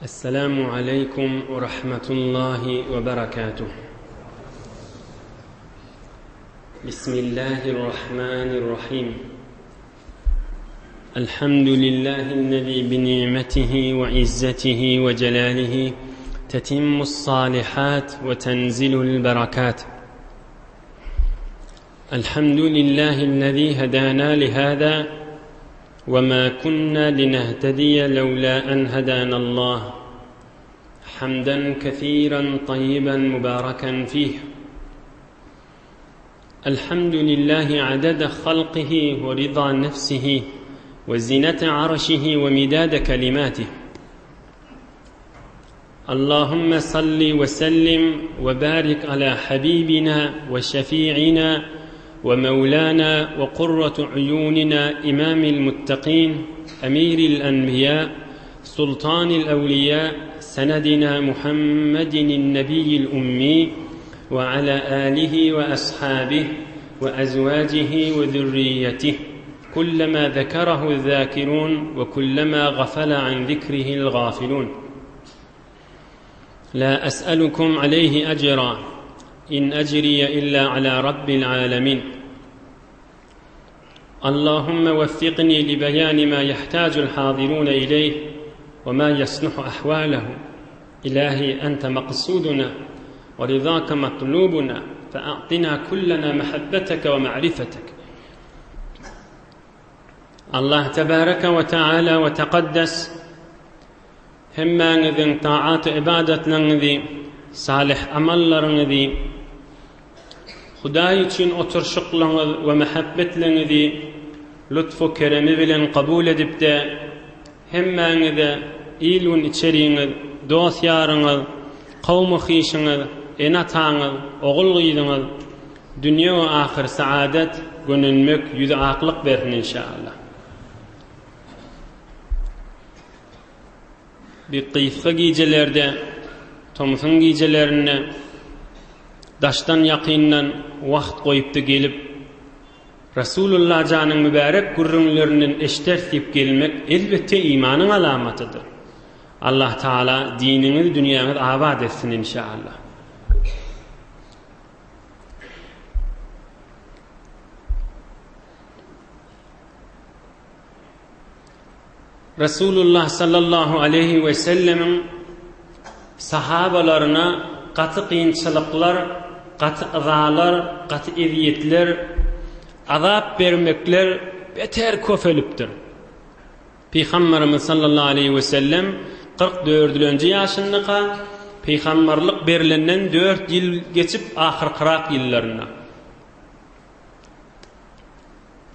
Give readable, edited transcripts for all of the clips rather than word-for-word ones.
السلام عليكم ورحمة الله وبركاته بسم الله الرحمن الرحيم الحمد لله الذي بنعمته وعزته وجلاله تتم الصالحات وتنزل البركات الحمد لله الذي هدانا لهذا وما كنا لنهتدي لولا أن هدانا الله حمدا كثيرا طيبا مباركا فيه الحمد لله عدد خلقه ورضا نفسه وزنة عرشه ومداد كلماته اللهم صل وسلم وبارك على حبيبنا وشفيعنا ومولانا وقرة عيوننا إمام المتقين أمير الأنبياء سلطان الأولياء سندنا محمد النبي الأمي وعلى آله وأصحابه وأزواجه وذريته كلما ذكره الذاكرون وكلما غفل عن ذكره الغافلون لا أسألكم عليه أجرا إن أجري إلا على رب العالمين اللهم وفقني لبيان ما يحتاج الحاضرون إليه وما يصلح أحوالهم إلهي أنت مقصودنا ورضاك مطلوبنا فأعطنا كلنا محبتك ومعرفتك Allah tebareke we taala we tekaddes hemmäňiziň taat-ybadatlaryňyzy, salyh amallaryňyzy, Hudaý üçin oturyşyklaryňyz we mähebbetleňizi lutfu keremi bilen kabul edipde, hemmäňize il-gün içeriňiz, dost-ýaryňyz, kowmy-hyşyňyz, ene-ataňyz, ogul-gyzyňyz, Dünýe we ahyr saadat, gönenmek, ýüzi aklyk bersin inşallah. Bir gysga gijelerde, tomsuň gijelerinde daşdan ýakyndan wagt goýupdy gelip, Rasulullah janyň mübärek gürrüňlerinden eşderis diýip gelmek elbetde imanyň alamatydyr. Allah Taala diniňiz, dünýäňiz abat etsin inşallah. Resulullah sallallahu aleýhi we sellemiň sahabalaryna gaty kynçylyklar, gaty yzalar, gaty ezýetler, azap bermekler beter köpelipdir. Pygamberimiz sallallahu aleýhi we sellem 44-nji ýaşyndaka, pygamberlik berlenden dört ýyl geçip ahyrkyrak ýyllarynda.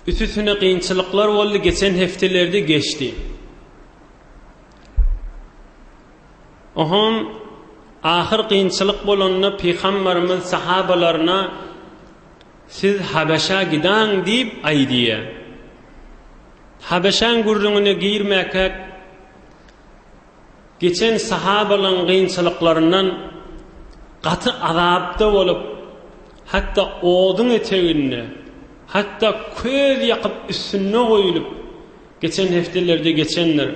Üstüsine kynçylyklar boldy, geçen hepdelerde geçdi. Oham ahyr kynçylyk bolanda pygamberimiz sahabalaryna siz Habeşa gidaň diýip aýdýar. Habeşaň gürrüňine girmäkäk geçen sahabalaryň kynçylyklaryndan gaty azapda bolup, hatda oduň eteginde, hatda köz ýakyp üstünde goýulyp, geçen hepdelerde geçendir.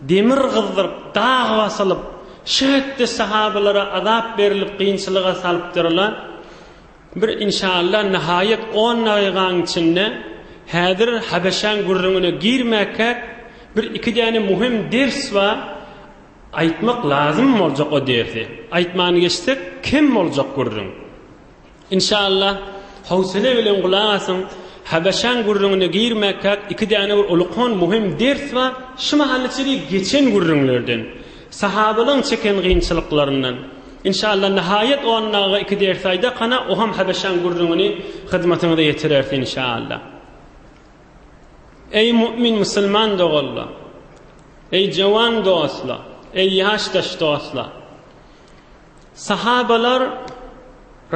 Demir gyzdyryp, dag basylyp, şu hetde sahabalara azap berlip kynçylyga salypdyrlar. Bir inşallah nihaýat on dagygaň içinde häzir Habeşaň gürrüňine girmäkäk bir iki däne muhim ders bar aýtmak lazym boljak o dersi aýtman geçsek kem boljak gürrüň. Inşallah howsele bilen gulak asyň Habeşaň gürrüňine girmäkäk iki däne bir ulukan muhim ders bar şu mahal içeri geçen gürrüňlerden sahabalaň çeken gynçylyklaryndan Inşallah nihaýat onnaga iki ders aýdak hana oham habeşaň gürrüňini hyzmatyňyza ýetireris inşallah. Eý mu'min musulman doganlar! Eý jawan dostlar! Eý ýaşdaş dostlar! Sahabalar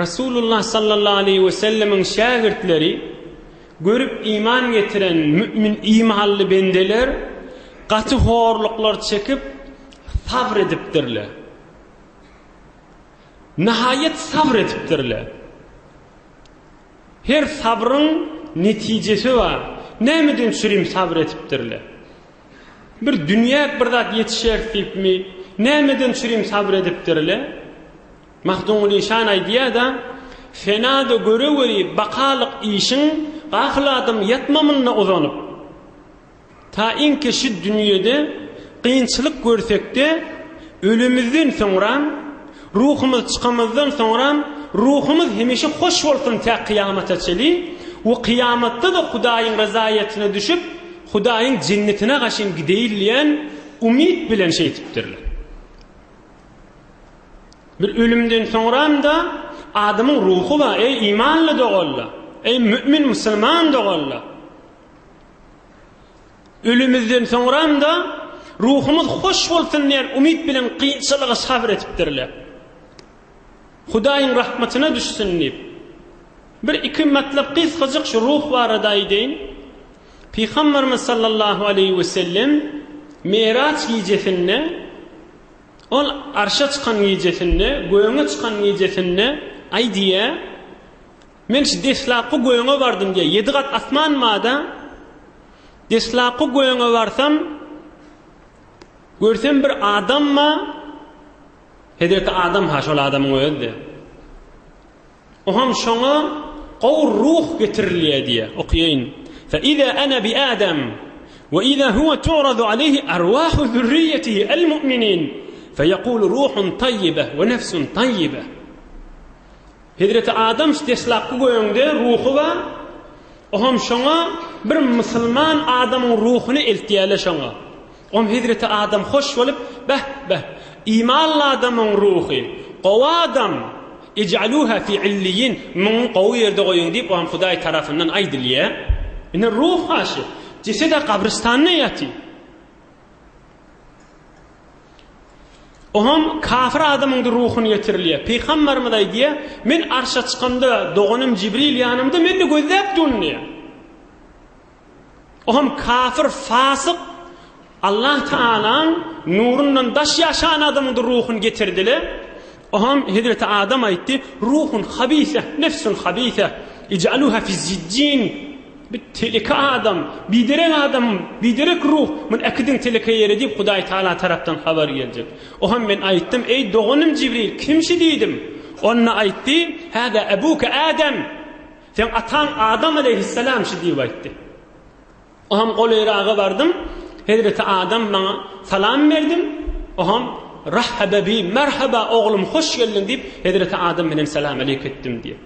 Rasulullah sallallahu aleýhi we sellemiň şägirtleri görüp iman getiren mümin imanly bendeler gaty horluklar çekip sabr edipdirler. Nihaýat sabr edipdirler. Her sabryň netijesi bar. Nämeden çürim sabr edipdirler? Bir dünýä bir zat ýetişer diýipmi? Nämeden çürim sabyr edipdirle? Magtymguly şan aýdýar-da, Fenada göreweri bakalyk işiň, Gafyl adam ýatma munda uzanyp. Ta inki şu dünýede kynçylyk görsekde, ölemizden soňram, ruhumyz çykamyzdan soňram, ruhumyz hemişe hoş bolsun tä kyýamata çeli we kyýamatda-da Hudaýyň rezaýatyna düşüp, Hudaýyň jennetine gaşyn gideýin diýen umyt bilen şeýtipdirler. Bir ölümden soňram-da adamyň ruhy bar, eý imanly doganlar, eý mümin musulman doganlar. Ölümizden soňram-da ruhumyz hoş bolsun diýen umyt bilen kynçylyga sabyr etipdirler. Hudaýyň rahmatyna düşsün diýip. Bir iki matlap gysgajyk şu ruh barada aýdaýyn. Pygamberimiz sallallahu aleýhi we sellem Miraç gijesinde ol arşa çykan gijesinde, göge çykan gijesinde aýdýar, Men şu deslapky göge bardym diýýär. Ýedi gat asman bar-da. Deslapky göge barsam, görsem bir adam bar. Hezreti Adam ha şol adamyň özi-de. Oňam şoňa gowy ruh getirilýär diýýär. Okaýyn. Fe iza ana bi Adam we iza huwa tu'radu alayhi arwahu zurriyyatihi al-mu'minin fe yaqulu ruhun tayyiba we nefsun tayyiba. Hezreti Adam deslapky göňde ruhy bar. Oňam şoňa bir musulman adamyň ruhuny eltýärler şoňa. Oňam hezreti Adam hoş bolup, Beh, beh, imanly adamyň ruhy, gowy adam, ij'aluha fi illiýin, muny gowy ýerde goýuň diýip, oňam Hudaý tarapyndan aýdylýar. Ine ruh haşy. Jesed-ä gabrystanda ýatyr. Oňam kafir adamyň-da ruhuny getirilýär. Pygamberimiz aýdýar, Men arşa çykamda doganym Jibril ýanymda meni gözläp dur diýýär. Oňam kafir, fasyk, Allah Taalaň nurundan daş ýaşan adamyň-da ruhuny getirdiler. Oňam Hezreti Adam aýtdy, Ruhun habise, nefsun habise, ij'aluha fi sijjin. Bir teleke adam, biderek adam, biderek ruh, muny äkidiň teleke ýere diýip Hudaý Taala tarapdan habar geljek. Oňam men aýtdym, eý doganym Jibril, kim şi diýdim. Onda aýtdy, Hâzâ ebuke Adem. Seň ataň Adam aleýhissalam şi diýip aýtdy. Oňam golaýraga bardym, Hezreti Adam maňa salam berdim. Oňam Rahhaba bi, merhaba oglum hoş geldiň diýip Hezreti Adam bilen salam aleýk etdim diýip.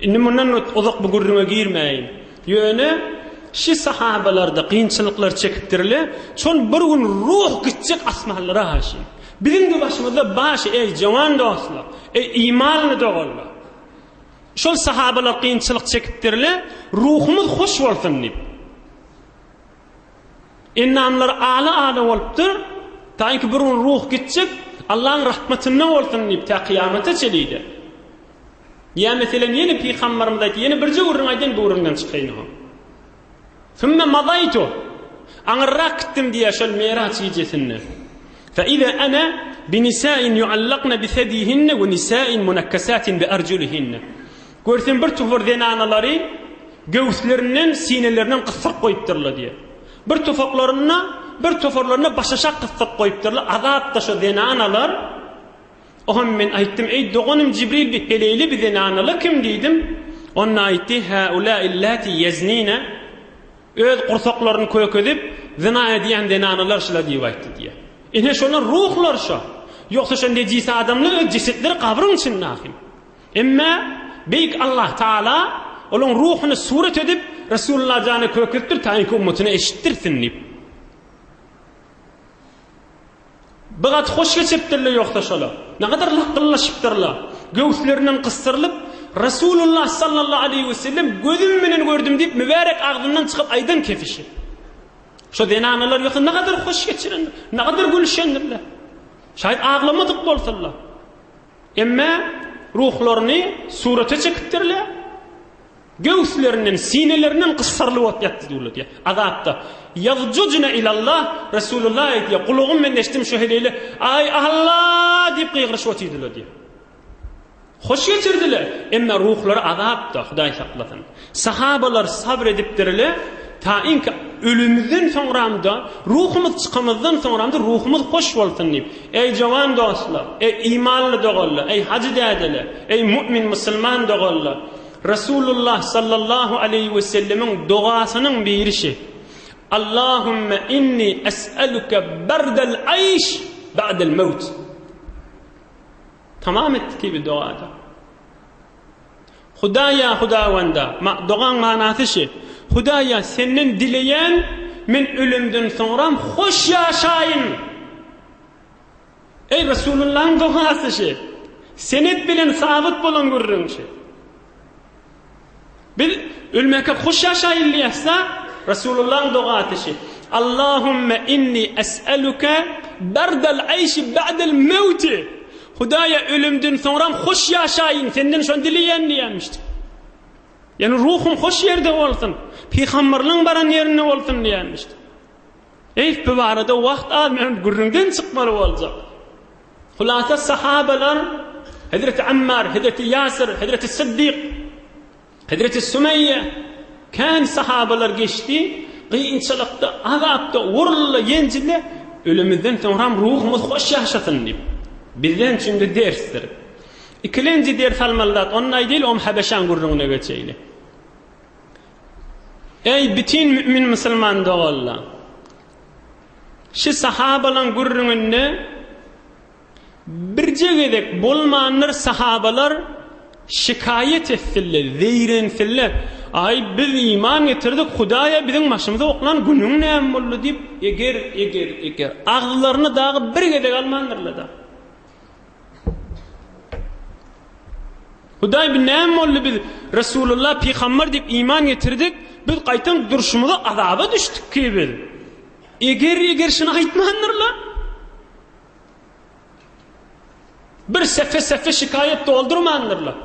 Indi mundan uzak bu gürrüňe girmäýin. Ýöne şi sahabalarda kynçylyklar çekipdirle, şol bir gün ruh gitjek asmanlara haşy. Biziň-de başymyzda baş eý jowan dostlar, eý imanly doganlar. Şol sahabalar kynçylyk çekipdirle, ruhumyz hoş bolsun diýip. Endamlary ala-ala bolupdyr, taýynki bir gün ruh gitjek, Allaň rahmatynda bolsun diýip, tä kyýamata çenli-de. Ýa meselem ýene pygambarymyz aýtdy, ýene birje gürrüň aýdaýyn bu gürrüňden çykaýyn ho. Sümme mazaýtu. Aňyrrak gitdim diýýär şol Miraç gijesinde. Fe iza ana bi nisain yuallakna bi sedihinne we nisain munakkasatin bi arjulihinne. Görsem bir topar zenanalary göwüslerinden, sinelerinden gysdyryp goýupdyrlar diýýär. Bir topaklaryna, bir toparlaryna başaşak gysdyryp goýupdyrlar. Azapda şo zenanalar Oňa men aýtdym, Eý, doganym Jibril bi heleýli bi zenanalar kim diýdim. Onda aýtdy, Häulâillâti ýeznîne, öz gursaklaryny kökezip, zyna edýän zenanalar şular diýip aýtdy diýýär. Ine şolar ruhlar şo. Ýogsa şo nejis adamlar öz jesetleri gabryň içinde ahym. Emme Beýik Allah Taala olaň ruhuny surat edip Resulullah jana kökezipdir, taýynky ummatyna eşitdirsin diýip. Bir gaty hoş geçiripdirler ýogsa şolar. Nägadar lakgyllaşypdyrlar. Göwüslerinden gysdyrylyp, Resulullah sallallahu aleýhi we sellem gözüm bilen gördüm diýip mübärek agzyndan çykyp aýdan kefişi. Şo zenanalar ýogsa nägadar hoş geçirendir, nägadar gülüşendirler. Şaýat aglamadyk bolsalar. Emme ruhlaryny surata çekipdirler. Göwüslerinden, sinelerinden gyssarylyp ot ýatdy diýilýär diýýär. Azapda. Ýazjujna ilallah, Resulullah aýdýar, gulagym men eşitdim şu heleýle, Aý Allah diýip gygyryşyp otyrdylar diýýär. Hoş geçirdiler, emma ruhlary azapda, Hudaý saklasyn. Sahabalar sabr edipdirler, ta inki. ölemizden soňram-da, ruhumyz çykamyzdan soňram-da ruhumyz hoş bolsun diýip. Eý jowan dostlar, eý imanly doganlar, eý hajy dädeler, eý mu'min musulman doganlar! Resulullah sallallahu aleýhi we sellemiň dogasynyň biri şi, Allahümme inni es'eluke berdel aýş ba'del mewt. Tamam etdi ki bir dogada. Hudaýa Hudawanda, dogaň manasy şi, Hudaýa senden dileýän men ölemden soňram hoş ýaşaýyn. Eý Resulullahyň dogasy şi. Senet bilen sabyt bolan gürrüň şi. Biz ölmeke hoş ýaşaýyn diýäs-de, Resulullahyň dogasy şi. Allahümme inni es'eluke berdel aýşi ba'del mewti. Hudaýa ölümden soňram hoş ýaşaýyn, senden şony dileýän diýýärmişdi. Ýagny ruhum hoş ýerde bolsun, pygamberliň baran ýerinde bolsun diýýärmişdi. Eý, bu barada wagt az, men gürrüňden çykmaly boljak. Hulasa sahabalar Hezreti Ammar, Hezreti Ýasir, Hezreti Siddik, Hezreti Sümeýýe kän sahabalar geçdi, kynçylykda, azapda, uruldy, ýenjildi, ölemizden soňram ruhumyz hoş ýaşasyn diýip. Bizden üçin de dersdir. Ikilenji ders almaly zat, ony aýdaýly, oň Habeşaň gürrüňine geçeýli. Eý, bütin mümin musulman doganlar! Şi sahabalaň gürrüňinde birje gezek bolmandyr sahabalar şikaýat etsinler, zeýrensinler. Aý, biz iman getirdik, Hudaýa biziň başymyza oklan günüň näme boldy diýip, eger, eger, eger agyzlaryny dagy bir gezek almandyrlar-da. Hudaý bi näme boldy biz Resulullah pygamber diýip iman getirdik, biz gaýtam durşumyza azaba düşdük ki biz. Eger eger şuny aýtmandyrlar. Bir sefe sefe şikaýat doldurmandyrlar.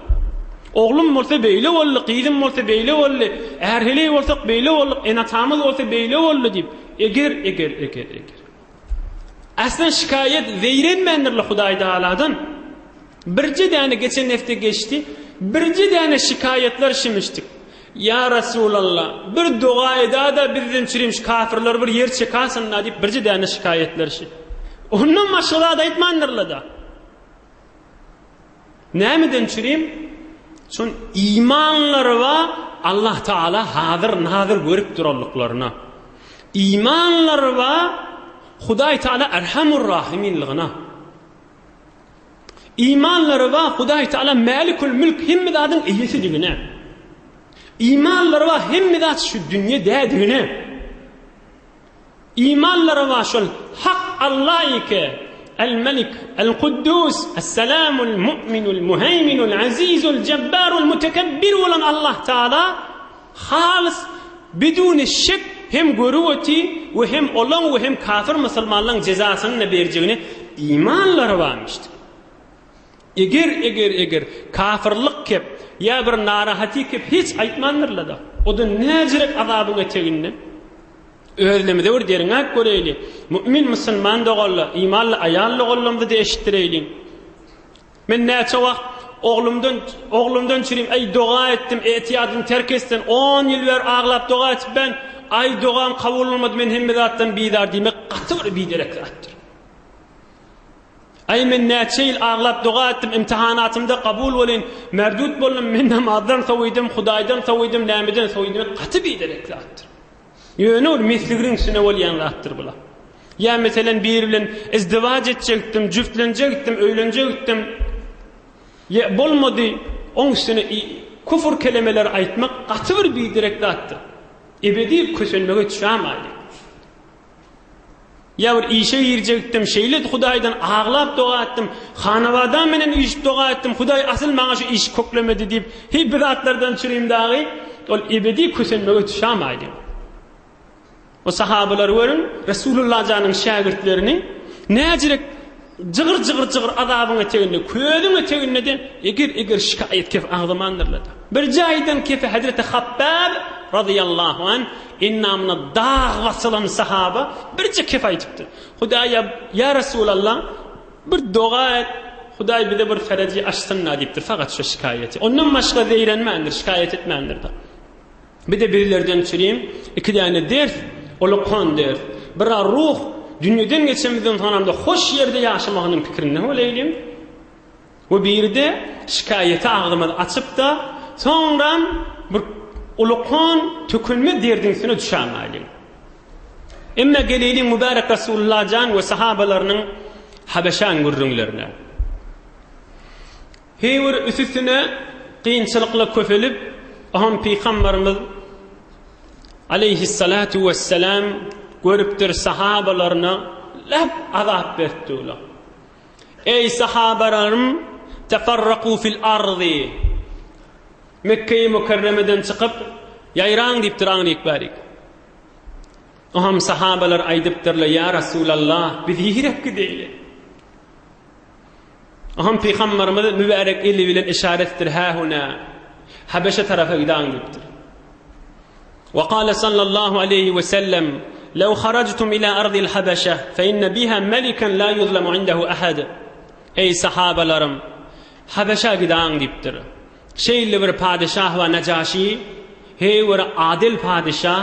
Oglum bolsa beýle boldy, gyzym bolsa beýle boldy, är-heleý bolsak beýle bolduk, ene-atamyz bolsa beýle boldy diýip, eger eger eger eger. Aslan şikaýat zeýrenmändirler Hudaý Tagaladan. Birje däne geçen hepde geçdi, birje däne şikaýatlar şimişdik. Ýa Resulallah, bir doga edada bizden çürim şu kafirler bir ýer çekasynda diýip birje däne şikaýatlar şi. Ondan başga zat aýtmandyrlar-da. Nämeden çürim? Şon imanlary bar, Allah Taala hazyr nazyr görüp duranlyklaryna. Imanlary bar, Hudaý Taala Erhamur Rahiminligine. Imanlary bar, Hudaý Taala Mälikül Mülk hemme zadyň eýesidigine. Imanlary bar, hemme zat şu dünýe dädigine. Imanlary bar şol Hak Alla ike, El-Melik, El-Kuddus, Es-Selamul Mu'minul Muheýminul Azizul Jebbarul Mutekebbir bolan Allah Taala halys biduni şek hem görüp oty we hem olaň we hem kafir musulmanlaň jezasyny-da berjegine imanlary barmyşdyr. Eger, eger, eger kafirlik kep ýa bir narahaty kep hiç aýtmandyrlar-da. O-da näjirek azabyň eteginde. Özlemize bir derňäp göreýli. Mümin musulman doganlar, imanly aýal doganlarymyzy-da eşitdireýliň. Men näçe wagt oglumdan oglumdan çürim, aý doga etdim, etiýadyny terk etsin, on ýyl bäri aglap doga etip ben, aý dogam kabul bolmady, men hemme zatdan bizar diýmek gaty bir biderek zatdyr. Aý men näçe ýyl aglap doga etdim, imtihanatymda kabul bolyn, merdut boldum, men namazdan sowydym, Hudaýdan sowydym, nämeden sowydym diýmek gaty biderek zatdyr. Ýöne ol mesligriň üstüne bolýan zatdyr bular. Ýa meselen biri bilen izdiwaç etjekdim, jüftlenjekdim, öýlenjekdim. Ýa bolmady, oň üstüne kufur kelemeleri aýtmak gaty bir biderek zatdyr. Ebedi kösenmege düşämaýly. Ýa bir işe girjekdim, şeýle Hudaýdan aglap doga etdim, hanabadam menen üýşüp doga etdim, Hudaý asyl maňa şu işi köklemedi diýip, heý bir zatlardan çürim dagy, ol ebedi kösenmege düşämaýdy. O sahabalary görüň, Resulullah janyň şägirtlerini näjirek jygyr-jygyr-jygyr azabyň eteginde, közüň eteginde-de eger-eger şikaýat kef agzamandyrlar-da. Bir jaýdan kefe Hezreti Habbab razyýallahu anh Endamyna dag basylan sahaba birje kep aýdypdyr. Hudaýa, ýa Resulallah, bir doga et, Hudaý bize bir fereji açsyn-da diýipdir, fakat şu şikaýaty. Ondan başga zeýrenmändir, şikaýat etmändir-de. Bir-de bizlerden çürim, iki däne ders. Ulakan dert. Bir-ä ruh dünýeden geçemizden soňam-da hoş ýerde ýaşamagynyň pikirinde bolaýlyň. We biri-de şikaýaty agzymyzy açyp-da, soňram bir ulakan tükünmez derdiň üstüne düşämaýlyň. Emma geleýliň mübärek Rasulullah jan we sahabalarynyň Habeşaň gürrüňlerine. Heý bir üsüsine kynçylyklar köpelip, oňam pygambarymyz aleýhissalatu wessalam görüpdir sahabalaryna lap azap beripdi olar. Eý sahabalarym tefarraku fil ardy Mekge-i Mükerremeden çykyp ýaýraň diýipdir aňryk bärik. Oňam sahabalar aýdypdyrlar ýa Rasulallah biz ýerek gideýli. Oňam pygambarymyz mübärek eli bilen yşarat etdir hä-huna Habeşe tarapa gidaň diýipdir. Wa kale sallallahu aleýhi we sellem Lew harajtum ila ardil habeşe fe inne biha meliken la yuzlemu indehu ahad. Eý sahabalarym Habeşä gidaň diýipdir. Şeýle bir padyşah bar Najaşi, heý bir adyl padyşah,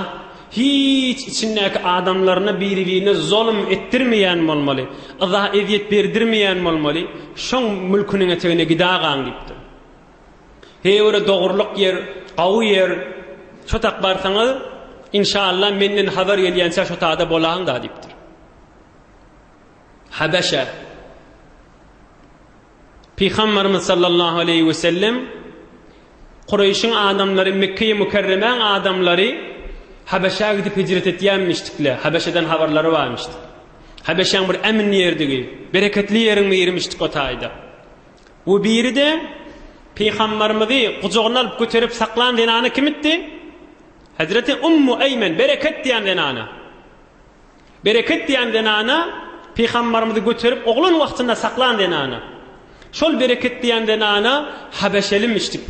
hiç içindäki adamlaryna biri-birine zolum etdirmeýän bolmaly, yza-ezýet berdirmeýän bolmaly, şoň mülküniň etegine gidagaň diýipdir. Heý bir dogrulyk ýer, gawy ýer, şo tak barsaňyz, inşallah menden habar gelýänçä şo tada bolaň-da diýipdir. Habeşe. Pygamberimiz sallallahu aleýhi we sellem Kureýşiň adamlary Mekge-i Mükerremäň adamlary Habeşä gidip hijret etýänmişdikle, Habeşeden habarlary barmyşdy. Habeşäň bir ämin ýerdigi, bereketli ýeriň birimişdik o taýda. We biri-de Pygamberimizi gujagyna alyp göterip saklan zenana kim itdi? Hezreti Ummu Eýmen, bereket diýen zenana. Bereket diýen zenana Pygambarymyzy göterip oglan wagtynda saklan zenana. Şol Bereket diýen zenana habeşelimişdik.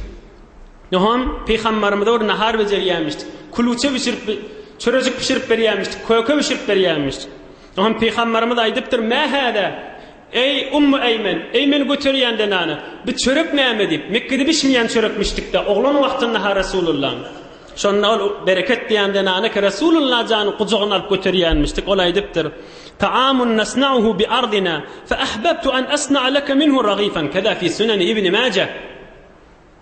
Oňam Pygambarymyza bir nahar bejerýärmişdik. Kuluça bişirip, çörejik bişirip berýärmişdik, köke bişirip berýärmişdik. Oňam Pygambarymyz aýdypdyr, Mä häzä? Eý, Ummu Eýmen, eý meni göterýän zenana, bi çörek näme diýip, Mekgede bişmeýän çörekmişdik-dä, oglan wagtynda-ha Resulullaň. Şonda ol Bereket diýen zenana ki Resulullah jany gujagyna alyp göterýänmişdik, ol aýdypdyr, Taamun nasnauhu bi ardina, fe ahbabtu an asna'a leke minhu ragifan, keza fi suneni ibni Maje.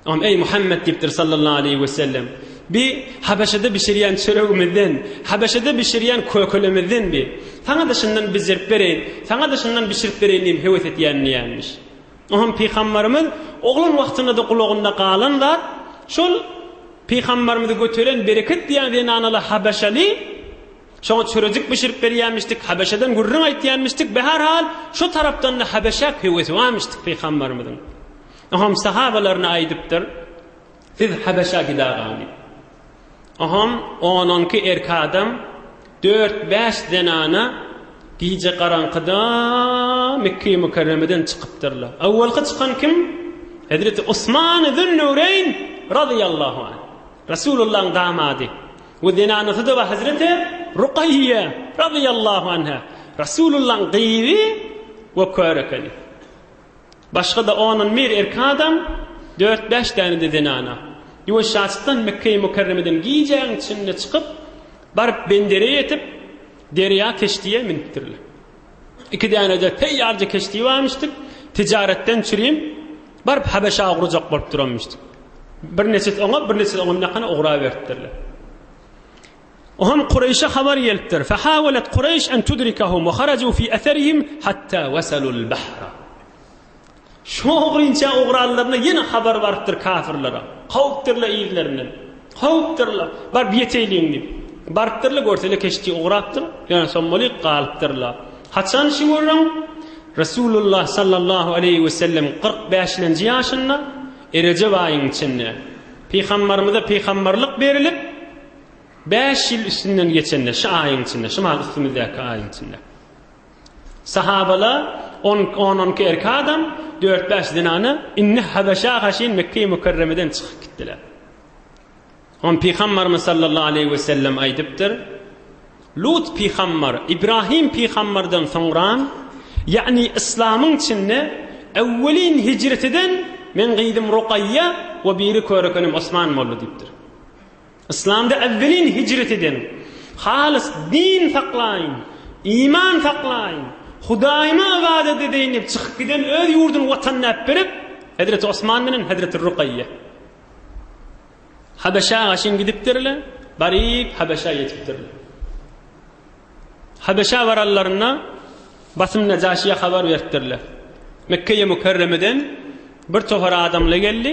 Oňa Eý Muhammet diýipdir sallallahu aleýhi we sellem, bi Habeşede bişirýän çöregimizden, Habeşede bişirýän kökelemizden bi, saňa-da şundan bijerip bereýin, saňa-da şundan bişirip bereýin diýip höwes etýän diýýänmiş. Oňam pygambarymyz oglan wagtynda-da gulagynda galan zat şol pygambarymyzy göteren bereket diýen zenanaly habeşeli şoňa çörejik bişirip berýänmişdik, Habeşeden gürrüň aýtýanmişdik, behar-hal şo tarapdan-da Habeşä höwesi barmyşdyk pygambarymyzyň. Oňam sahabalaryna aýdypdyr, Siz Habeşä gidagaň diýip. Oňam on-onki erk adam, dört-bäş zenana gije garaňkyda Mekge-i Mükerremeden çykypdyrlar. Owalky çykan kim? Hezreti Osman Zünnüreýn razyýallahu anh. Resulullahyň damady. We zenanasy-da bar Hezreti Rukaýýe razyýallahu anha. Resulullahyň gyzy we kör ekeni. Başga-da on-on bir erkek adam, dört-bäş däne-de zenana. Ýuwaşjaçykdan Mekgeýi Mükerremeden gijäň içinde çykyp, baryp bendere ýetip, derýa keşdiýe münüpdirler. Iki däne-de teýýarja keşdi barmyşdyk, tijaretden çürim, baryp Habeşa ugrajak bolup duranmyşdyk. Birneçesi oňa, birneçesi oňa münakana ugraberipdirler. Oňam Kureýşe habar gelipdir. Fehawelet Kureýş en tudrikahum we haraju fi eserihim hatta wesalul bahra. Şo ogrynça ugranlaryna ýene habar barypdyr kafirlere. Kowupdyrlar yzlaryndan. Kowupdyrlar. Baryp ýeteýliň diýip. Barypdyrlar görseler keşdi ugrapdyr. Ýöne sommalyk galypdyrlar. Haçan şu gürrüň? Resulullah sallallahu aleýhi we sellem 45-lenji ýaşynda Erejep aýyň içinde Pygambarymyza pygambarlyk berilip Bäş ýyl üstünden geçende, şu aýyň içinde, şu mahal üstümizdäki aýyň içinde. Sahabalar on, on-on iki erkek adam, dört-bäş zenana indi Habeşa haşyn Mekge-i Mükerremeden çykyp gitdiler. On Pygambarymyz sallallahu aleýhi we sellem aýdypdyr, Lut pygambar, Ibrahim pygambardan soňran, ýagny yslamyň içinde äwwelin hijret eden meň gyzym Rukaýýa we biri körekenim Osman boldy diýipdir. Yslamda äwwelin hijret eden. Halys din saklaýyn, iman saklaýyn, Hudaýyma ybadat edeýin diýip çykyp giden öz ýurduny watanyny äpberip, Hezreti Osman bilen Hezreti Rukaýýe. Habeşä gaşyn gidipdirler, baryp Habeşä ýetipdirler. Habeşä baranlarynda basym Nejaşyýa habar beripdirler. Mekgeýe Mükerremeden bir topar adamly geldi,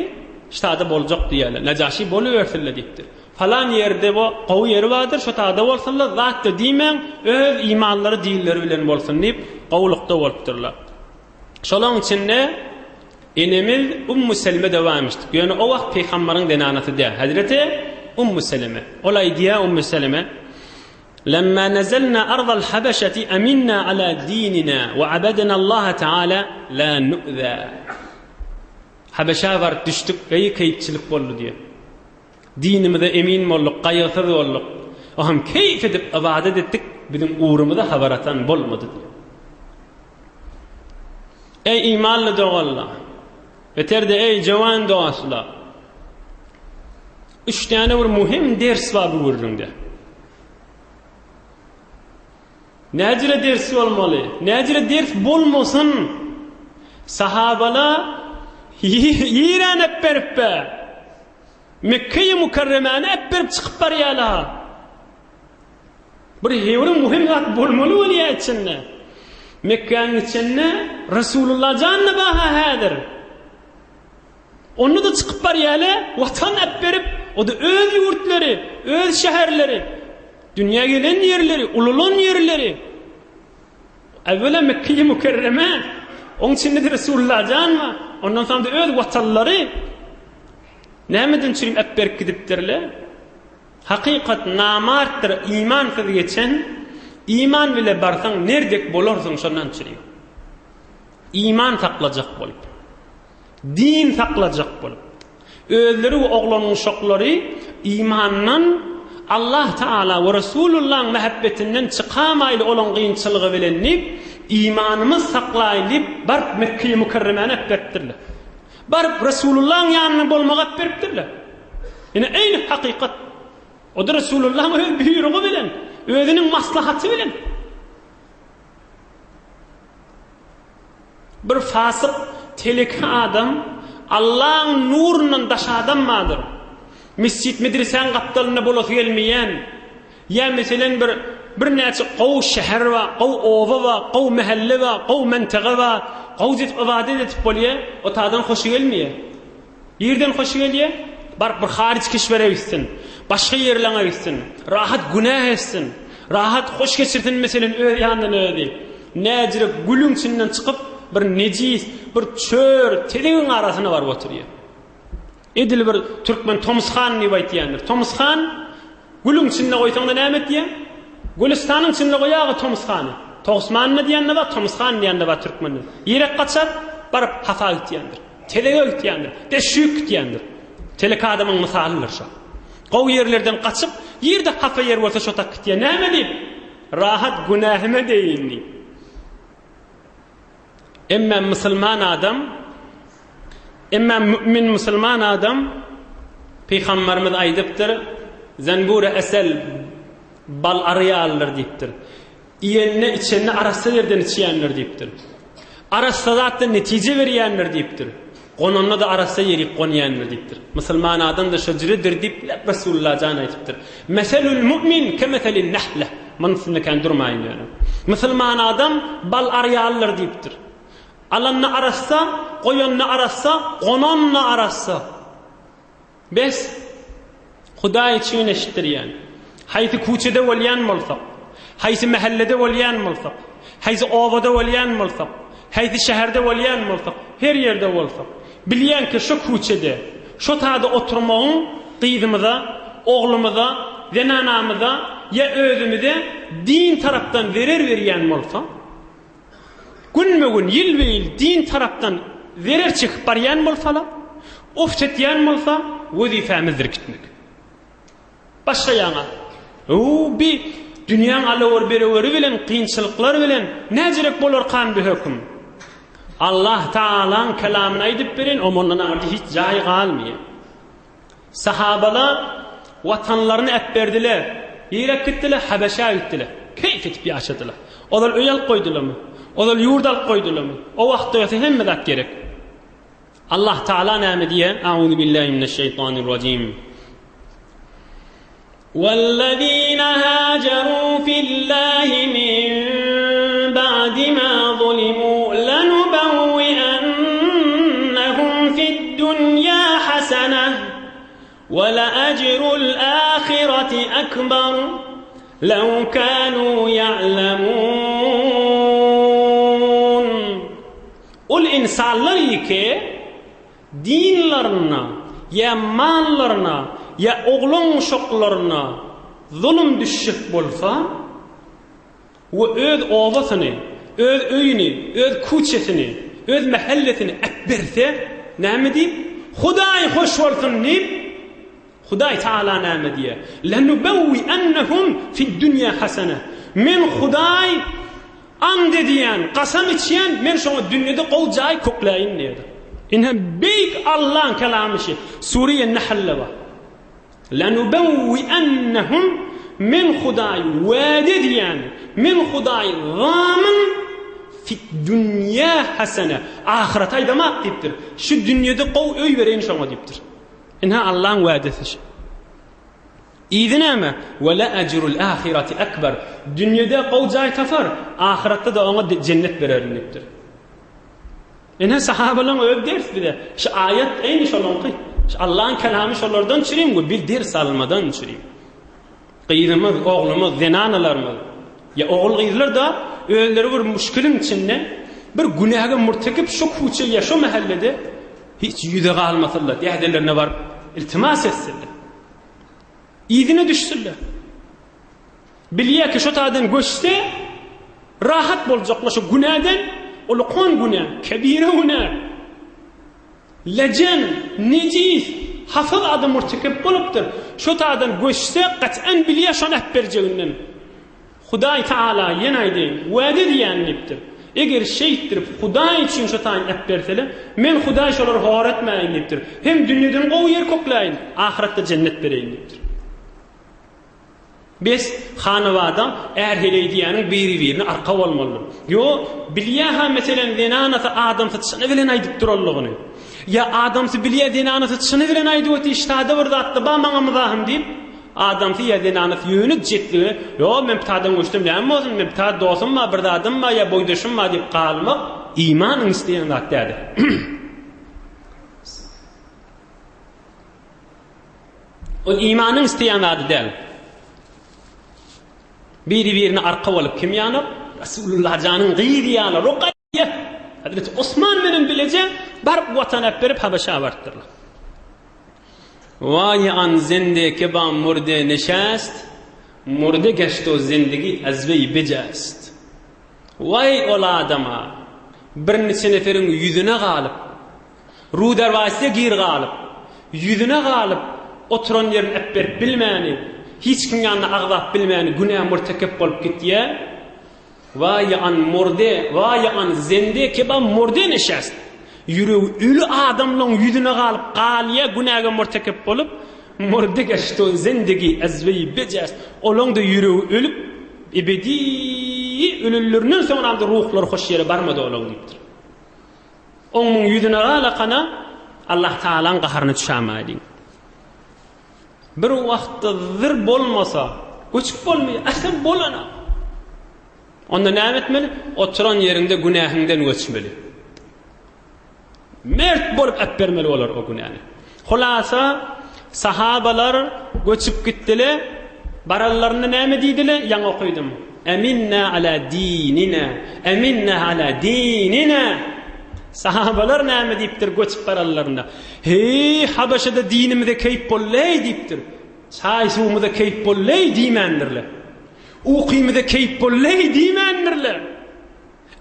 ştada boljak diýýärler. Nejaşy bolubersinler diýipdir. Falan ýerde bu gowy ýeri bardyr, şo tada bolsunlar, zat-da diýmäň, öz imanlary, dinleri bilen bolsun diýip, gowulykda bolupdyrlar. Şolaň içinde enemiz Ummu Selme-de barmyşdyk. Ýöne o wagt pygambaryň zenanasy däl. Hezreti Ummu Seleme. Ol aýdýar Ummu Seleme, Lemma nezelna ardal habeşeti eminna ala dinina we abedna Allaha taala la nu'za. Habeşä baryp düşdük, eý keýpçilik boldy diýýär. Dinimize emin bolduk, gaýgysyz bolduk. O hem keýp edip ybadat etdik, biziň ugrumyza habar atan bolmady diýýär. Eý imanly doganlar! Beter-de eý jowan dostlar! Üç däne bir muhim ders bar bu gürrüňde. Näjüre ders bolmaly? Näjüre ders bolmasyn? Sahabala ýerän äpberip be. Mekge-i Mükerremäni äpberip çykyp barýarlar. Bir hewri muhim zat bolmaly bolýar içinde. Mekgäniň içinde Resulullah janly baha häzir. Onda-da çykyp barýarlar, watan äpberip, o-da öz ýurtlary, öz şäherleri, dünýä gelen ýerleri, ulalan ýerleri. Äwwela Mekge-i Mükerreme, oň içinde-de Resulullah jan bar. Ondan soň-da öz watanlary. Nämeden çürim äpberip gidipdirler? Hakykat namartdyr imansyz geçen, iman bile barsaň nerdek bolarsyň şondan çürim. Iman saklajak bolup. Din saklajak bolup. Özleri we oglan-uşaklary imandan Allah Taala we Resulullahyň mähebbetinden çykamaýly olaň gynçylygy bilen diýip, imanymyz saklaýly diýip baryp Mekge-i Mükerremäni äpberipdirler. Baryp Resulullahyň ýanynda bolmagy äpberipdirler. Ine eýni hakykat. O-da Resulullahyň öz buýrugy bilen, özüniň maslahaty bilen. Bir fasyk, teleke adam, Allaň nurundan daş adam bardyr. Mesjit, medresäň gapdalynda bolasy gelmeýän, ýa meselen bir birnäçe gowy şäher bar, gowy oba bar, gowy mähelle bar, gowy mentaga bar, gowja edip ybadat edip bolýar, o taýdan hoşy gelmeýär. Ýerden hoşy gelýär, baryp bir haryç keşwere gitsin, başga ýerleňe gitsin, rahat günä etsin, rahat hoş geçirsin meselen öz ýanyndan özi. Näjirek gülüň içinden çykyp bir nejis, bir çör, tezegiň arasyna baryp oturýar. Edil bir türkmen Tomus han diýip aýtýandyr. Tomus han Gülüň içinde goýsaň-da näme etýär? Gülüstanyň içinde goýaga Tomus hany. Togsmanda diýen-de bar, Tomus han diýen-de bar türkmende. Ýerek gaçar, baryp hapa gitýändir. Telege gitýändir, deşşük gitýändir. Telek adamyň mysalydyr şo. Gowy ýerlerden gaçyp, ýerde hapa ýer bolsa şo tak gitýär. Näme diýip? Rahat günähime deýin diýip. Emme musulman adam, emme mümin musulman adam Pygamberimiz aýdypdyr, Zenbure esel bal ary ýalydyr diýipdir. Iýende, içende arassa ýerden içýändir diýipdir. Arassa zatdan netije berýändir diýipdir. Gonanda-da arassa ýerik gonýandyr diýipdir. Musulman adam-da şo jüredir diýip Resulullah jan aýdypdyr. Meselül mu'min kemeselin nahle. Munuň üstünde kän durmaýyn ýöne. Musulman adam bal ary ýalydyr diýipdir. Alanda arassa, goýanda arassa, gonanda arassa. Bes, Hudaý üçin eşitdirýän. Haýsy kuçede bolýan bolsak, haýsy mähellede bolýan bolsak, haýsy obada bolýan bolsak, haýsy şäherde bolýan bolsak, her ýerde bolsak, bilýänki şo kuçede, şo tada oturmagyň gyzymyza, oglumyza, zenanamyza ýa özümize din tarapdan zerer berýän bolsa, Günbe-gün, ýylbe-ýyl din tarapdan zerer çekip barýan bolsalar, of çekýän bolsa, wezipämizdir gitmek. Başga ýaňa, Öw, bi dünýäň alawar-bereweri bilen, kynçylyklar bilen näjirek bolarkan bi höküm? Allah Tagalaň kelamyny aýdyp bereýin, o mundan aňyrda hiç jaý galmaýar. Sahabalar watanlaryny äpberdiler. Nirä gitdiler? Habeşä gitdiler. Keýp edip ýaşadylar. Ozal öý alyp goýdularmy? Ozal ýurt alyp goýdularmy? O wagtda ýogsa hemme zat gerek. Allah Taala näme diýýär? Auzu billahi mineşşeýtanirrajim. Wellezine haceru fillahi min ba'di ma zulimu lenubewwiennehum fid-dunýa haseneh we leejrul ahireti ekber lew kanu ya'lemun. Ol ynsanlar ýeke dinlaryna ýa mallaryna ýa oglan-uşaklaryna zulum düşjek bolsa we öz obasyny, öz öýüni, öz küçesini, öz mähellesini äpberse, näme diýip, Hudaý hoş bolsun diýip, Hudaý Tagala näme diýýär? Lenubewwiennehum fid-dünýä hasene. Men Hudaý and edýän, kasam içýän, men şoňa dünýede gowy jaý kökläýin diýýär. Ine beýik Allaň kelamy şi. Sure Nahlda bar. Lenubewwiennehum men Hudaý wade edýän, men Hudaý zamyn fid-dünýä hasene. Ahyrete aýdamak diýipdir. Şu dünýede gowy öý bereýin şoňa diýipdir. Ynha Allaň wädesi şu. Yzy näme? Ve le ecrul ahireti ekber. Dünýede gowy jaý tapar, ahyretde-de oňa jennet bererin diýipdir. Ine sahabalaryň öz ders bize. Şu aýat eýni şolaňky. Şu Allaň kelamy şolardan çürim we biz ders almadan çürim. Gyzymyz, oglumyz, zenanalarymyz ýa ogul-gyzlar-da özleri bir muşkiliň içinde bir günäge murtekip şo kuçe ýa şo mähellede hiç ýüze galmasynlar, dädelerine baryp iltimas etsinler. Yzyna düşsünler. Bilýär ki şo taýdan göçse rahat boljaklar şo günäden, ulukan günä, kebire günä. Lejen, nejis, hapa zada murtekep bolupdyr. Şo taýdan göçse, gat'an bilýär şony äpberjeginden. Hudaý Tagala ýene aýdaýyn, wada edýän diýipdir. Eger şeýtdirip Hudaý üçin şo taýyn äpberseler, men Hudaý şolary hor etmäýin diýipdir. Hem dünýeden gowy ýer kokläýin, ahyretde jennet bereýin diýipdir. Bes, hanabada är-heleý diýýäniň biri-birine arka bolmalydyr. Ýo, bilýä-hä meselem zenanasy adamsy çyny bilen aýdyp duranlygyny. Ýa adamsy bilýä zenanasy çyny bilen aýdyp otyr ştada bir zatda ba maňa myzahym diýip, adamsy ýa zenanasy ýöne jetlige, ýo men pitadan göçsem näme bolsun, men pita dosum bar, bir zadym bar ýa boýdaşym bar diýip galmak imanyň isleýän zat däldir. Ol imanyň isleýän zady däl. Biri-birine arka bolup kim ýanar? Rasulullah janyň gyzy ýaly Rukaýýa. Hazreti Osman bilen bileje baryp watan äpberip Habeşa barypdyrlar. Waý an zende ke ba murde neşest, murde geşt o zendigi az weý bejest. Waý ol adama birniçe neferiň ýüzüne galyp, Ruderwaýsde gir galyp, ýüzüne galyp, oturan ýerini äpberip bilmäni, hiç kimiň ýanynda agzap bilmäni günä murtekep bolup gitýär. Waý an murde, waý an zende keba murde neşest. Ýüregi öli adamlaň ýüzüne galyp galýar günäge murtekep bolup, murde geşto zendegi ezweý bejest. Olaň-da ýüregi ölüp, ebedi ölenlerinden soňram-da ruhlary hoş ýere barmady olaň diýipdir. Oň muň ýüzüne galakana Allah Tagalaň gaharyna düşämaýlyň. Bir wagtda zyr bolmasa, göçüp bolmaýar, asla bolanok. Onda näme etmeli? Oturan ýeriňde günähiňden göçmeli. Mert bolup äpbermeli bolar o günäni. Hulasa, sahabalar göçüp gitdile, baranlarynda näme diýdile? Ýaňy okydym. Eminna ala dinina, eminna ala dinina. Sahabalar näme diýipdir göçüp baranlarynda? Heý, Habeşede dinimize keýp boldy-eý diýipdir. Çaý-suwumyza keýp boldy-eý diýmändirler. Ukymyza keýp boldy-eý diýmändirler.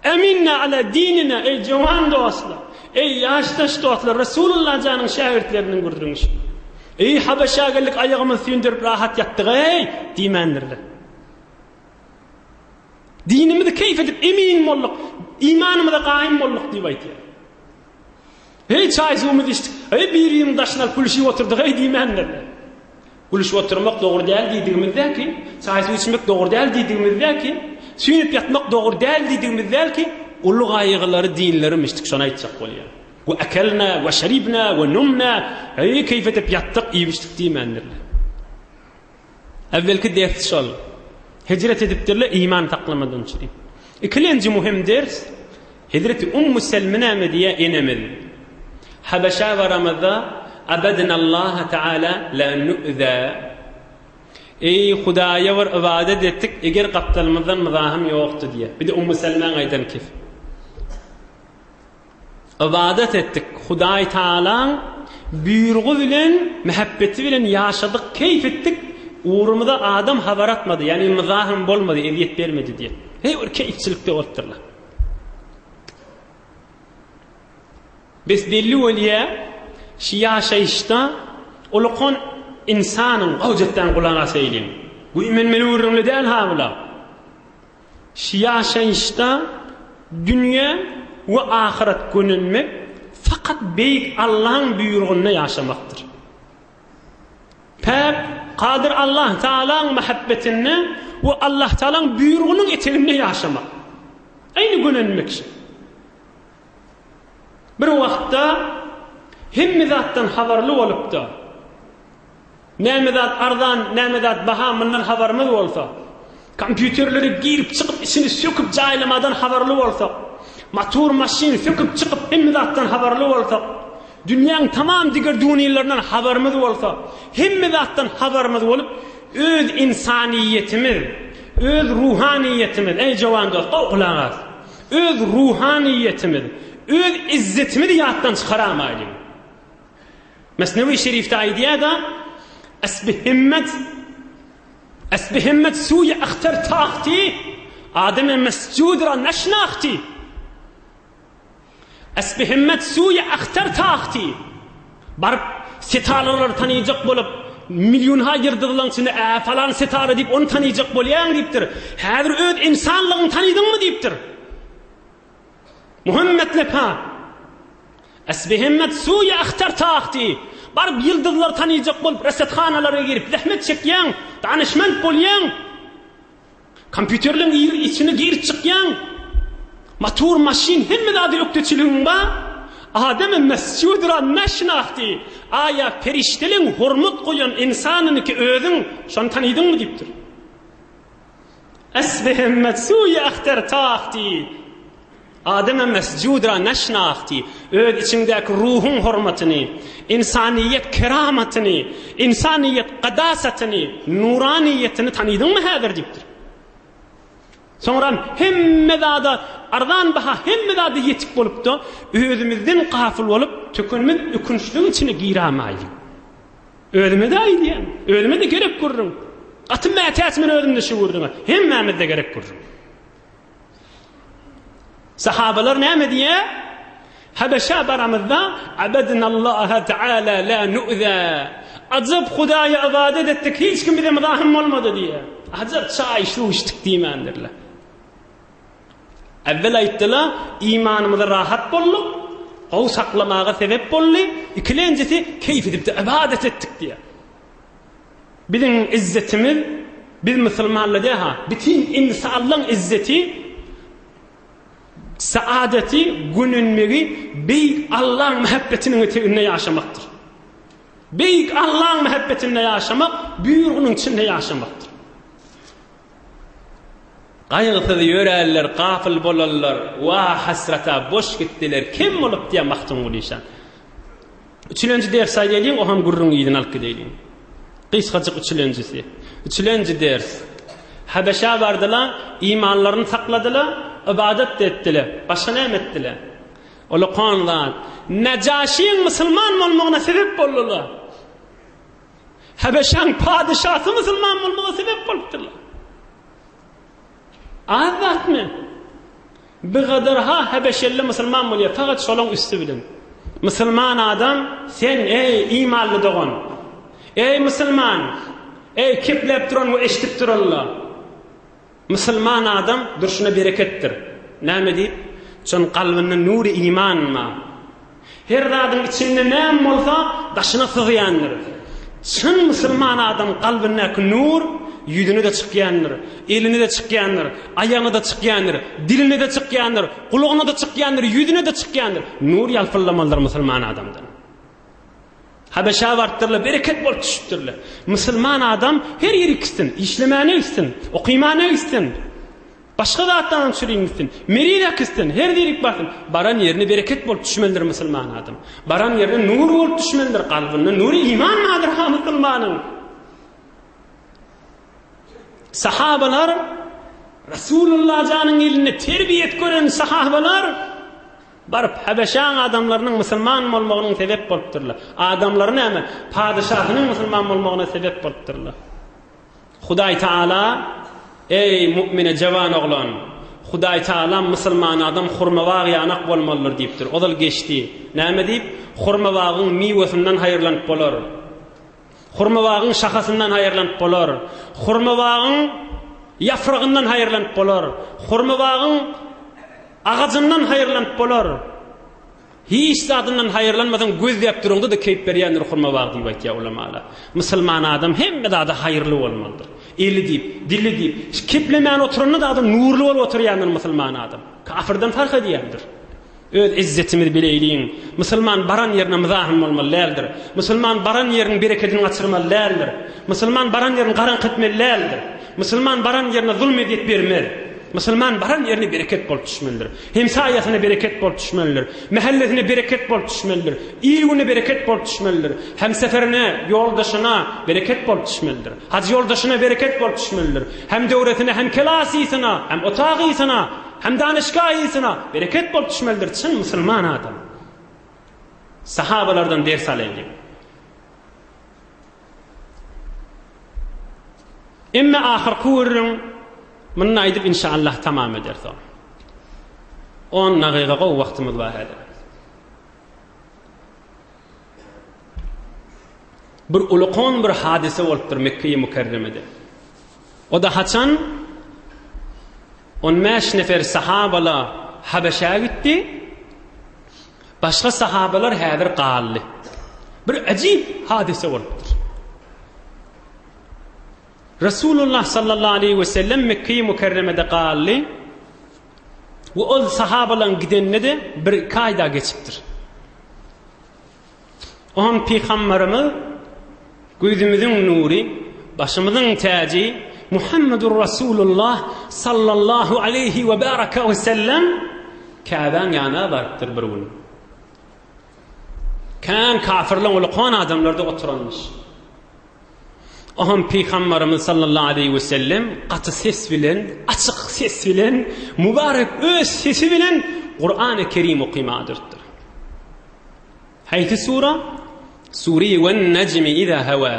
Eminna ala dinina, eý jowan dostlar, eý ýaşdaş dostlar, Resulullah janyň şägirtleriniň gürrüňi şu. Eý Habeşä geldik aýagymyzy süýndürip rahat ýatdyk-eý diýmändirler. Dinimizi keýp edip emin bolduk, imanymyza gaýym bolduk diýip aýdýar. Heý çaý-suwumyzy içdik, heý bir-birimiziň daşyna alyp gülşüp oturdyk-eý diýmändirler. Gülüşip oturmak dogry däl diýdigimiz däl ki, çaý-suw içmek dogry däl diýdigimiz däl ki, süýnüp ýatmak dogry däl diýdigimiz däl ki, uly gaýgylary dinleri mişdik, şony aýtjak bolýar. We ekelna, we şeribna, we numna, eý keýp edip ýatdyk, iýip-içdik diýmändirler. Äwwelki ders şol. Hijret edipdirler iman saklamadan üçin. Ikilenji muhim ders, Hezreti Ummu Selme näme diýýär enemiz? Habeşä baramyzda Abadnallaha Teala la nu'za. Eý Hudaýa bir ybadat etdik, eger gapdalymyzdan myzahym ýokdy diýýär. Bir de Ummu Selmäň aýdan kef. Ybadat etdik. Hudaý Tagalaň buýrugy bilen, mähebbeti bilen ýaşadyk, keýp etdik. Ugrumyza adam habar atmady, ýagny myzahym bolmady, ezýet bermedi diýýär. Heý bir keýpçilikde bolupdyrlar. Bes belli bolýa, şi ýaşaýyşda ulakan ynsanyň, gowjetden gulak asaýlyň. Güýmenmeli gürrüňli däl ha bular. Şi ýaşaýyşda dünýe we ahyret gönenmek fakat beýik Allaň buýrugynda ýaşamakdyr. Päk, Kadyr Allah Tagalaň mähebbetinde we Allah Tagalaň buýrugynyň eteginde ýaşamak. Aýny gönenmek şi. Bir wagtda hemme zatdan habarly bolupda, näme zat arzan, näme zat baha mundan habarymyz bolsa, kompýuterlere girip çykyp içini söküp jaýlamadan habarly bolsak, motor maşyn söküp çykyp hemme zatdan habarly bolsak, dünýäň tamam diger dünýelerden habarymyz bolsa, hemme zatdan habarymyz bolup, öz insaniýetimiz, öz ruhaniýetimiz, eý jowan dost, gowy gulak as! Öz ruhaniýetimiz, öz izzetimizi ýatdan çykaramaýlyň. Mesnewi Şerifde aýdýar-da, Esbi himmet, esbi himmet suýi ahtar tahti, ademe mesjud ra neşnahti. Esbi himmet suýi ahtar tahti. Baryp setaralary tanyjak bolup, millionha ýyldyzlaryň içinde ä falan setara diýip ony tanyjak bolýaň diýipdir. Häzir öz ynsanlygyňy tanydyňmy diýipdir. Muhammet lepa. Esbi himmet suýi ahtar tahti. Baryp ýyldyzlary tanyjak bolup resethanalara girip zähmet çekýäň, danyşment bolýaň. Kompýuterleň içine girip çykýaň. Motor, maşyn, hemme zady ökdeçiligiň bar. Ademe mesjudra neşnahti. Aýa perişdeleň hormat goýan ynsanynyky özüň, şony tanydyňmy diýipdir. Esbihimmet suýi ahter tahti. Ademe mesjudra neşnahti. Öz içiňdäki ruhuň hormatyny, ynsanyýet keramatyny, ynsanyýet gadasatyny, nuranyýetini tanydyňmy häzir diýipdir. Soňram hemme zada arzan baha hemme zada ýetik bolupda, özümizden gafyl bolup, tökenmez ökünçligiň içine giramaýlyň. Özüme-de aýdýan, özüme-de gerek gürrüň. Gaty mätäç men özümde şu gürrüňe. Hemmämizde gerek gürrüň. Sahabalar näme diýýär? Habeşä baramyzda abadnallaha taala la nu'za. Ajap Hudaýa ybadat etdik, hiç kim bize myzahym bolmady diýýär. Ajap çaý suw içdik diýmändirler. Äwwel aýtdylar, imanymyza rahat bolduk, gowy saklamaga sebep boldy, ikilenjisi keýp edip-de ybadat etdik diýýär. Biziň izzetimiz, biz musulmanlar däl-ha, bütin ynsanlaryň izzeti, saadeti, gönenmegi Beýik Allaň mähebbetiniň eteginde ýaşamakdyr. Beýik Allaň mähebbetinde ýaşamak, buýrugynyň içinde ýaşamakdyr. Gaýgysyz ýörärler, gafyl bolarlar, wah hasrata boş gitdiler, kem bolup diýýär Magtymguly şa. Üçülenji ders aýdaýlyň, o hem gürrüňi yzyna alyp gideýliň. Gysgajyk üçülenjisi. Üçülenji ders. Habeşä bardylar, imanlaryny sakladylar, ybadat-da etdiler. Başga näme etdiler? Ulakan zat. Nejaşyň musulman bolmagyna sebep boldular. Habeşäň padyşasy musulman bolmaga sebep bolupdyrlar. Az zatmy? Bigadarha hebeşelli musulman bolýar, fakat şolaň üsti bilen. Musulman adam, sen eý imanly dogan, eý musulman, eý kepläp duran we eşidip duranlar. Musulman adam durşuna bereketdir. Näme diýip? Şonuň kalbynda nury iman bar. Her zadyň içinde näme bolsa, daşyna syzýandyr. Çyn musulman adam kalbyndaky nur ýüzüne-de çykýandyr, eline-de çykýandyr, aýagyna-da çykýandyr, diline-de çykýandyr, gulagyna-da çykýandyr, ýüzüne-de çykýandyr. Nur ýalpyldamalydyr musulman adamdan. Habeşä barypdyrlar, bereket bolup düşüpdirler. Musulman adam her ýere gitsin, işlemäne gitsin, okymana gitsin, başga zatlaryň çürin gitsin, meriz äkitsin, her ýerik barsyn, baran ýerine bereket bolup düşmelidir musulman adam. Baran ýerine nur bolup düşmelidir, kalbynda nury iman bardyr ha musulmanyň. Sahabalar Resulullah janyň elinde terbiýet gören sahabalar Baryp, Habeşaň adamlarynyň musulman bolmagynyň sebep bolupdyrlar. Adamlary näme? Padyşasynyň musulman bolmagyna sebep bolupdyrlar. Hudaý Taala, Eý, mu'mine jawan oglan! Hudaý Taala musulman adam hurma bag ýanak bolmalydyr diýipdir. Ozal geçdi. Näme diýip? Hurma bagyň miwesinden haýyrlanyp bolar. Hurma bagyň şahasyndan haýyrlanyp bolar. Hurma bagyň ýafragyndan haýyrlanyp bolar. Hurma bagyň Agajyndan haýyrlanyp bolar. Hiç zadyndan haýyrlanmasaň gözläp duraňda-da keýp berýändir hurma bagy diýip aýtýar ulamalar. Musulman adam hemme zada haýyrly bolmalydyr. Eli diýip, dili diýip, keplemän oturanda-da adam nurly bolup oturýandyr musulman adam. Kafirden fark edýändir. Öz izzetimizi bileýliň. Musulman baran ýerine myzahym bolmaly däldir. Musulman baran ýeriniň berekedini gaçyrmaly däldir. Musulman baran ýerini garaňky etmeli däldir. Musulman baran ýerine zulm ezýet bermez. Musulman baran ýerine bereket bolup düşmelidir. Hemsaýasyna bereket bolup düşmelidir. Mähellesine bereket bolup düşmelidir. Il-güne bereket bolup düşmelidir. Hemseferine, ýoldaşyna bereket bolup düşmelidir. Hajy ýoldaşyna bereket bolup düşmelidir. Hemdöwresine, hemkelasysyna, hem otagysyna, hem danyşgahysyna bereket bolup düşmelidir. Çyn musulman adam. Sahabalardan ders alaýlyň. Emme ahyrky gürrüň muny aýdyp inşallah tamam ederis ony. On dagyga gowy wagtymyz bar häzir. Bir ulukon bir hadysa bolupdyr Mekge-i Mükerremede. O da haçan 15 nefer sahabala Habeşä gitdi. Başga sahabalar häzir galdy. Bir ajyp hadysa bolupdyr. Resulullah sallallahu aleyhi ve sellem Mekke-i Mükerremede galdy we ol sahabalaryň gidenine-de bir-iki aý da geçipdir. Oňam pygamberimiz gözümiziň nury, başymyzyň täji Muhammedur Rasulullah sallallahu aleyhi we baraka we sellem Käbäň ýanyna barypdyr bir gün. Kän kafirleň ulukan adamlarda oturanmyş. Oňam pygamberimiz sallallahu aleyhi we sellem gaty ses bilen, açyk ses bilen, mübarek öz sesi bilen Kur'an-ı Kerim okymaga durupdyr. Haýsy sura? Sure wen nejmi iza hawa.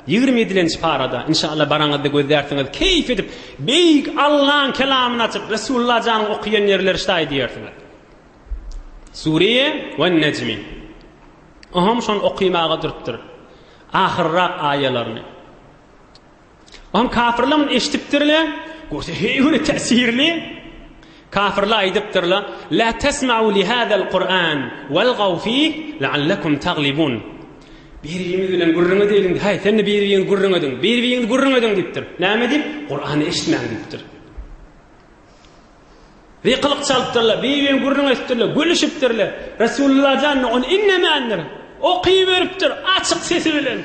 27-nji parada inşallah baraňyzda gözlärsiňiz, keýp edip beýik Allaň kelamyny açyp Resulullah janyň okaýan ýerleri ştaý diýersiňiz. Sure wen nejmi. Oňam şony okymaga durupdyr. Ahyrrak aýalaryny. Oňam kafirler muny eşidipdirler. Görse heý täsirli. Kafirler aýdypdyrlar: "La tesma'u li hadal Kur'an walgaw fih la'allakum taglibun." Bir-birimiz bilen gürrüň edeýliň. Haý, sen-de bir-biriňizi gürrüň ediň. Bir-biriňizi gürrüň ediň diýipdir. Näme diýip? Kur'any eşitmäň diýipdir. Gykylyk çalypdyrlar, bir-birini gürrüň edipdirler, gülüşipdirler. Resulullah jan ony inlemändir. Okyberipdir açyk sesi bilen.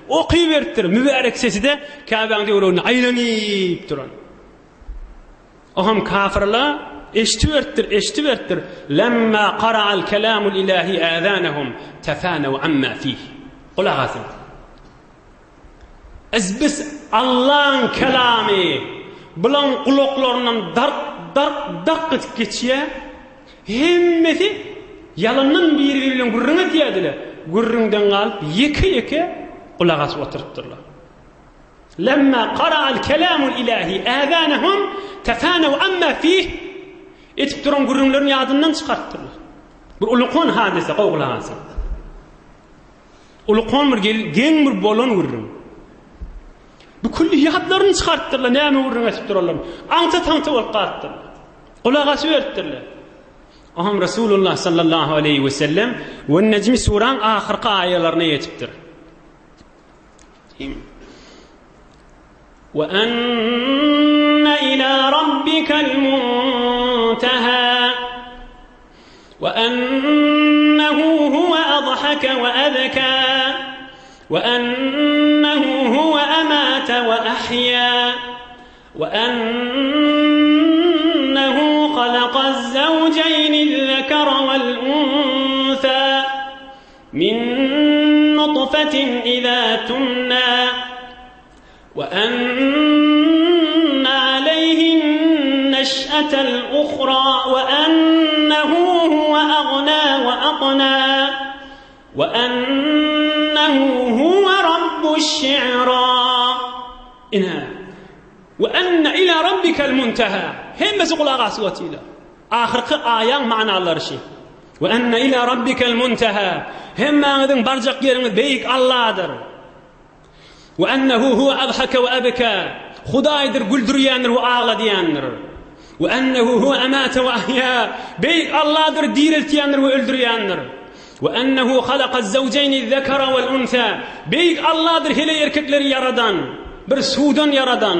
Okyberipdir. Mübärek sesi-de Käbäň töwereginde aýlanyp duran. Oňam kafirler eşitiberipdir, eşitiberipdir. Lemma qara'al kelamul ilahi azanahum tafanaw amma fih. Gulak asyň. Izbis Allaň kelamy bulaň gulaklaryndan dark dark dark edip geçýär. Hemmesi ýalandan biri-biri bilen gürrüň edýärdiler. Gürrüňden galyp ýeke-ýeke gulak asyp oturypdyrlar. Lemma qara'al kelamul ilahi azanahum tafanaw amma fih edip duran gürrüňlerini ýadyndan çykarypdyrlar. Bir ulukan hadysa gowy gulak asyň. Ulukan bir geň bir bolan gürrüň. Bu külli ýatlaryny çykarypdyrlar, näme gürrüň edip durarlar. Aňta-taňta bolup galypdyrlar. Gulak asyberipdirler. Oňam Resulullah sallallahu aleýhi we sellem we Nejmi suraň ahyrky aýalaryna ýetipdir. We enne ila rabbikel munteha. We ennehu huwe adhake we ebka. We ennehu huwe emate we ahya. We ennehu halakaz zevceynil zekere vel unsa. Min nutfetin iza tumna. We enne aleyhin neş'etel uhra we ennehu huve agna we aqna we ennehu huve rabbuş şi'ra. Ine. We enne ila rabbikel munteha. Hemmesi gulak asyp otyrlar. Ahyrky aýaň manalary şi. We enne ila rabbikel munteha. Hemmäňiziň barjak ýeriňiz beýik Alladyr. We ennehu huwe adhake we ebke. Hudaýdyr güldürýändir we agladýandyr. We ennehu huwe emate we ahýa. Beýik Alladyr direltýändir we öldürýändir. We ennehu halakaz zewjeýni zekara wel unsa. Beýik Alladyr heleý erkekleri ýaradan, bir suwdan ýaradan.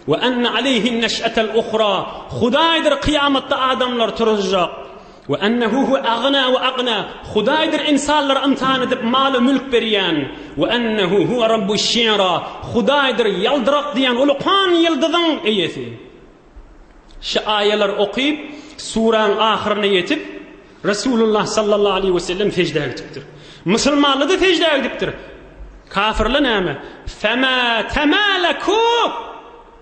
We enne aleýhin neş'etel uhra. Hudaýdyr kyýamatda adamlary turuzjak. We ennehu huwe agna we agna, Hudaýdyr ynsanlary ymtahan edip mal-u mülk berýän. We ennehu huwe rabbuş şi'ra, Hudaýdyr ýaldyrak diýen ulukan ýyldyzyň eýesi. Şu aýalary okyp, suraň ahyryna ýetip, Resulullah sallallahu aleýhi we sellem seždä gidipdir. Musulmanlar-da seždä gidipdir. Kafirler näme? Fema temaleku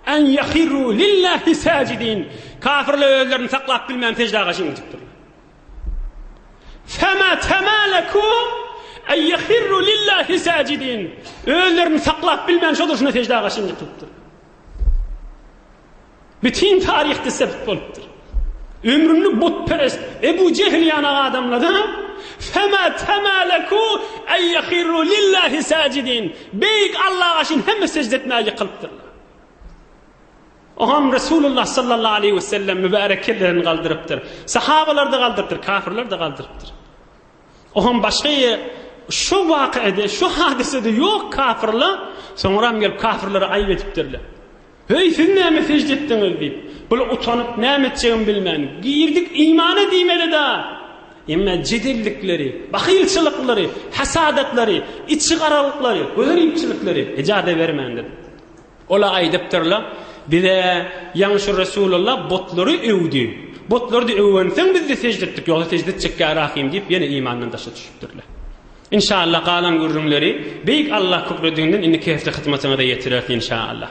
En ýehirru lillahi sajidin. Kafirler özlerini saklap bilmän seždä gaşyn gidipdirler. Fema temaleku en ýehirru lillahi sajidin. Özlerini saklap bilmän şo durşuna seždä gaşyn gidipdir. Bütin taryhda sebit bolupdyr. Ömründe butperest Ebu Jehil ýanak adamlarda Fema temaleku en ýehirru lillahi sajidin. Beýik Allaha gaşyn hemme sežde etmäge ýykylypdyrlar. Oňam Resulullah sallallahu aleýhi we sellem mübärek kellelerini galdyrypdyr. Sahabalar-da galdyrypdyr, kafirler-de galdyrypdyr. Oňam başga ýer şu wakyada, şu hadysada ýok kafirler, soňram gelip kafirlere aýyp edipdirler. Heý, siz näme sežde etdiňiz diýip. Bular utanyp näme etjegini bilmän, girdik imana diýmeli-dä. Emma jedellikleri, bahylçylyklary, hasadatlary, içigaralyklary, gözelipçilikleri ejaza bermändir. Olar aýdypdyrlar, Bize ýaňy şu Resulullah butlary öwdi. Butlary-da öwensoň biz-de sežde etdik, ýogsa sežde etjek ýa Rahym diýip, ýene imandan daşa düşüpdirler. Inşallah galan gürrüňleri Beýik Allah köklediginden indiki hepde hyzmatyňyza ýetireris inşallah.